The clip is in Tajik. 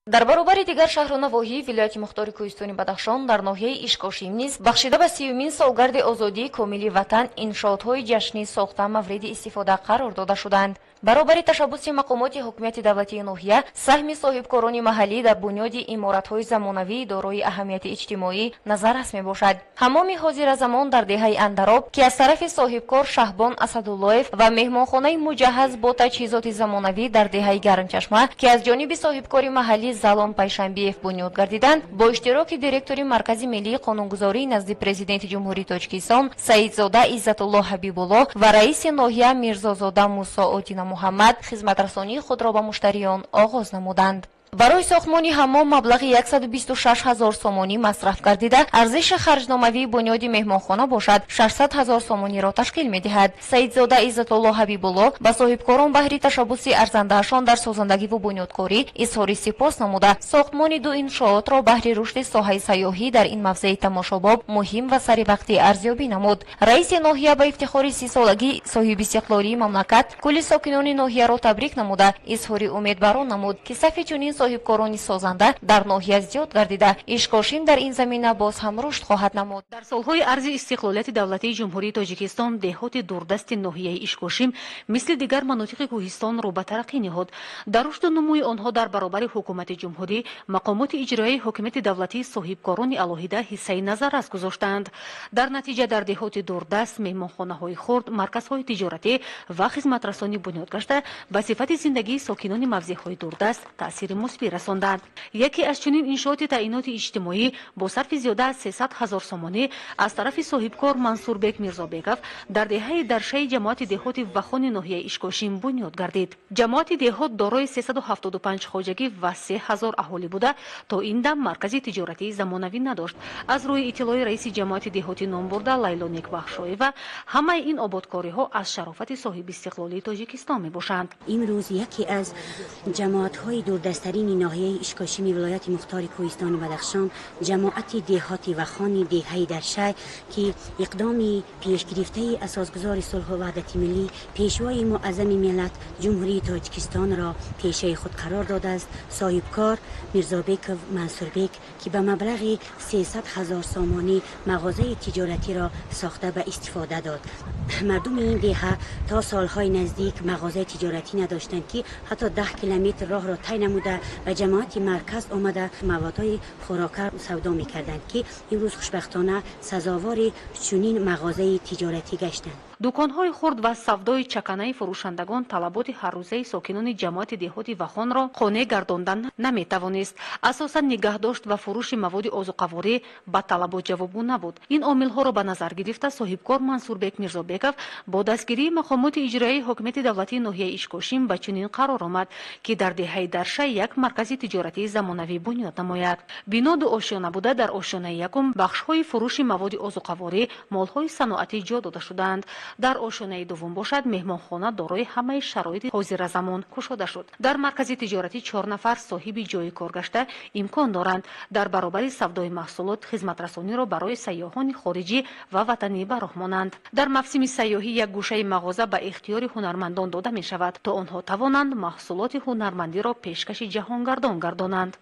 Дар баробари дигар шаҳру навоҳии вилояти мухтори кӯҳистони Бадахшон, дар ноҳияи Ишкошим низ бахшида ба 30-умин солгарди озодии комили ватан иншоотҳои ҷашнӣ сохта мавриди истифода қарор дода шуданд. Баробари ташаббуси мақомоти ҳукумияти давлатии ноҳия, саҳми соҳибкорони маҳаллӣ дар бунёди иморатҳои замонавии дорои аҳамияти иҷтимоӣ назаррас мебошад. Ҳаммоми ҳозиразамон дар деҳаи Андароб, ки аз тарафи соҳибкор Шаҳбон Асадуллоев, ва меҳмонхонаи муҷаҳҳаз бо таҷҳизоти замонавӣ дар деҳаи Гармчашма, ки аз ҷониби соҳибкори маҳаллӣ Залом Пайшанбиев бунёд гардиданд, бо иштироки директори Маркази миллии қонунгузории назди Президенти Ҷумҳурии Тоҷикистон Саидзода Иззатулло Ҳабибулло ва раиси ноҳия Мирзозода Мусо Одина Муҳаммад хизматрасонии худро ба муштариён оғоз намуданд. Барои сохтмони ҳаммом маблағи 126 ҳазор сомонӣ масраф гардида, арзиши харҷномавии бунёди меҳмонхона бошад 600 ҳазор сомониро ташкил медиҳад. Саидзода Иззатулло Ҳабибулло ба соҳибкорон баҳри ташаббуси арзандаашон дар созандагиву бунёдкорӣ изҳори сипос намуда, сохтмони ду иншоотро баҳри рушди соҳаи сайёҳӣ дар ин мавзеи тамошобоб муҳим ва саривақтӣ арзёбӣ намуд. Раиси ноҳия ба ифтихори 30-солагии соҳибистиқлолии мамлакат кулли сокинони ноҳияро табрик намуда, изҳори умедбарон намуд, ки сафи чунин соҳибкорони созанда дар ноҳия зиёд гардида, Ишкошим дар ин замина боз ҳам рушд хоҳад намуд. Дар солҳои арзи истиқлолияти давлатии Ҷумҳурии Тоҷикистон деҳоти дурдасти ноҳияи Ишкошим мисли дигар манотиқи кӯҳистон рӯ ба тараққӣ ниҳод. Дар рушду нумӯи онҳо дар баробари ҳукумати ҷумҳурӣ, мақомоти иҷроияи ҳокимияти давлатии соҳибкорони алоҳида ҳиссаи назаррас гузоштаанд. Дар натиҷа дар деҳоти дурдаст меҳмонхонаҳои хурд, марказҳои тиҷоратӣ ва хизматрасонӣ бунёд гашта, ба сифати зиндагии сокинони мавзеъҳои дурдаст таъсири мусбӣ расонданд. Яке аз чунин иншооти таъиноти иҷтимоӣ бо сарфи зиёда аз 300 ҳазор сомонӣ аз тарафи соҳибкор Мансурбек Мирзобеков дар деҳаи Даршаи ҷамоати деҳоти Вахони ноҳияи Ишкошим бунёд гардид. Ҷамоати деҳот дорои 375 хоҷагӣ ва 3 ҳазор аҳолӣ буда, то ин дам маркази тиҷоратии замонавӣ надошт. Аз рӯи иттилои раиси ҷамоати деҳоти номбурда Лайло Некбахшоева, ҳамаи ин ободкориҳо аз шарофати соҳибистиқлолии Тоҷикистон мебошанд. Имрӯз яке аз ҷамоатҳои дурдасттарини ноҳияи Ишкошими вилояти мухтори кӯҳистони Бадахшон, ҷамоати деҳоти Вахони деҳаи Даршай, ки иқдоми пешгирифтаи асосгузори сулҳу ваҳдати миллӣ, пешвои муаззами миллат, Ҷумҳурии Тоҷикистонро пешаи худ қарор додааст, соҳибкор Мирзобеков Мансурбек, ки ба маблағи 300 ҳазор сомонӣ мағозаи тиҷоратиро сохта ба истифода дод. Мардуми ин деҳа то солҳои наздик мағозаи тиҷоратӣ надоштанд, ки ҳатто 10 километр роҳро тай намуда ба ҷамоати марказ омада маводҳои хӯрока савдо мекарданд, ки имрӯз хушбахтона сазовори чунин мағозаи тиҷоратӣ гаштанд. Дуконҳои хурд ва савдои чаканаи фурӯшандагон талаботи ҳаррӯзаи сокинони ҷамоати деҳоти Вахонро қонеъ гардондан наметавонист. Асосан нигаҳдошт ва фурӯши маводи озуқаворӣ ба талабот ҷавобгӯ набуд. Ин омилҳоро ба назар гирифта, соҳибкор Мансурбек Мирзобеков бо дастгирии мақомоти иҷроияи ҳокимияти давлатии ноҳияи Ишкошим ба чунин қарор омад, ки дар деҳаи Дарша як маркази тиҷоратии замонавӣ бунёд намояд. Бино дуошёна буда, дар ошёнаи якум бахшҳои фурӯши маводи озуқаворӣ, молҳои саноатӣ ҷо дода шудаанд. Дар ошёнаи дуввум бошад, меҳмонхона дорои ҳамаи шароити ҳозиразамон кушода шуд. Дар маркази тиҷоратӣ 4 нафар соҳиби ҷойи кор гашта имкон доранд дар баробари савдои маҳсулот хизматрасониро барои сайёҳони хориҷӣ ва ватанӣ ба роҳ монанд. Дар мавсими сайёҳӣ як гӯшаи мағоза ба ихтиёри ҳунармандон дода мешавад, то онҳо тавонанд маҳсулоти ҳунармандиро пешкаши ҷаҳонгардон гардонанд.